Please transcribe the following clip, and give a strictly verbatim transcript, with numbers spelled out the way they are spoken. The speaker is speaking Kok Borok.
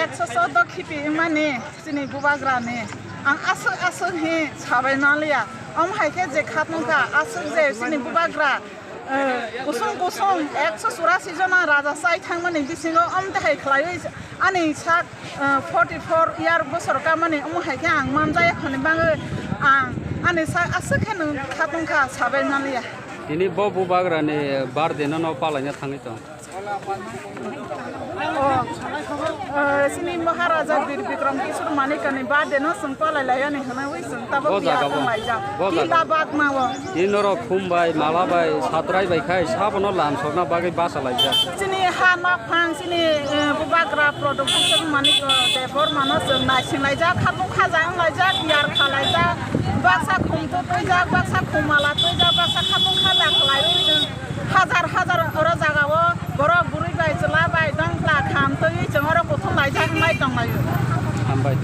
Ekso choudo khipi wngmani chini bubagrani ang aswk aswk hi sabai manliya. Omo hai khe je khatungkha aswk je chini bubagra, eh, kusung kusung ekso churasi jona raja chai thangmani bisingo omo tei hai khlaiwi ani sak, eh, forty four year bosor kamani omo hai khe ang manjaya hwnwi bagwi ang ani sak aswk khe nwng khatungkha sabai manliya. Tini bo bubagrani birthday no no palaina thangwi tong. Oh, eh, chini Maharaja Bir Bikram Kishore Manikani birthday no chwng palai lai ani hwnwi chwng tabuk bo jaga bo. Laijak. Bo jaga. Tila bak ma o. Tini norok khum bai, mala bai, satrai bai khai sabono lam sokna bagwi basa laijak. Chini ha nok phang chini, eh, bubagra product Kishore Manik, eh, Debbarma no chwng naising laijak, khatung khaja wng laijak, yar kha laijak, baksa khum tu tuijak, baksa khum mala tuijak, baksa khatung khaja khlaiwi chwng hajar hajar oro jaga o borok bwrwi bai chwla bai dongla kham twiwi chwng oro kuthum laijak wng lai tong laio. Hambai.